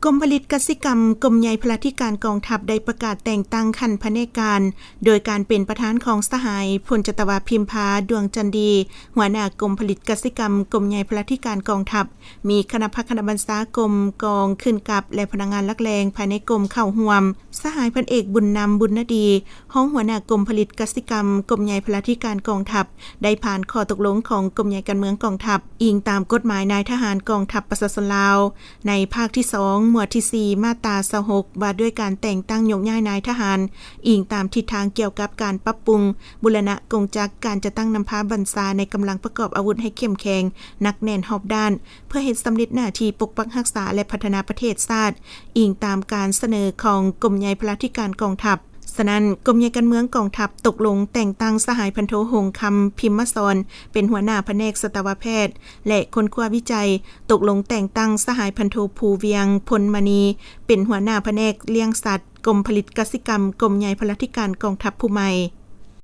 ກົມຜະລິດກະສິກຳ ກົມໃຫຍ່ພະລາທິການກອງທັບ ໄດ້ປະກາດແຕ່ງຕັ້ງຂັ້ນພະແນກການ ໂດຍການເປັນປະທານຂອງສະຫາຍ ພົນຈັດຕະວາ ພິມພາ ດວງຈັນດີ ຫົວໜ້າກົມຜະລິດກະສິກຳ ກົມໃຫຍ່ພະລາທິການກອງທັບ, ມີຄະນະພັກຄະນະບັນຊາກົມ, ກອງ, ຂຶ້ນກັບ ແລະ ພະນັກງານຫຼັກແຫຼ່ງພາຍໃນກົມເຂົ້າຮ່ວມ. ສະຫາຍ ພັນເອກ ບຸນນຳ ບຸນນະດີ ຮອງຫົວໜ້າກົມຜະລິດກະສິກຳ ກົມໃຫຍ່ພະລາທິການກອງທັບ ໄດ້ຜ່ານຂໍ້ຕົກລົງຂອງກົມໃຫຍ່ການເມືອງກອງທັບ ອີງຕາມກົດໝາຍນາຍທະຫານກອງທັບປະຊາຊົນລາວ ໃນພາກທີສອງ ໝວດທີສີ່ ມາດຕາຊາວຫົກ ວ່າດ້ວຍການແຕ່ງຕັ້ງໂຍກຍ້າຍນາຍທະຫານ, ອີງຕາມທິດທາງກ່ຽວກັບການປັບປຸງບູລະນະກົງຈັກການຈັດຕັ້ງນຳພາບັນຊາໃນກຳລັງປະກອບອາວຸດໃຫ້ເຂັ້ມແຂງ, ໜັກແໜ້ນຮອບດ້ານ, ເພື່ອເຮັດສຳເລັດໜ້າທີ່ປົກປັກຮັກສາ ແລະ ພັດທະນາປະເທດຊາດ, ອີງຕາມການສະເໜີຂອງກົມໃຫຍ່ພະລາທິການກອງທັບ. ສະນັ້ນ, ກົມໃຫຍ່ການເມືອງກອງທັບຕົກລົງແຕ່ງຕັ້ງສະຫາຍ ພັນໂທ ຫົງຄຳ ພິມມະສອນ ເປັນຫົວໜ້າພະແນກສັດຕະວະແພດ ແລະ ຄົ້ນຄວ້າວິໄຈ, ຕົກລົງແຕ່ງຕັ້ງສະຫາຍ ພັນໂທ ພູວຽງ ພົນມະນີ ເປັນຫົວໜ້າພະແນກລ້ຽງສັດ ກົມຜະລິດກະສິກຳ ກົມໃຫຍ່ພະລາທິການກອງທັບຜູ້ໃໝ່.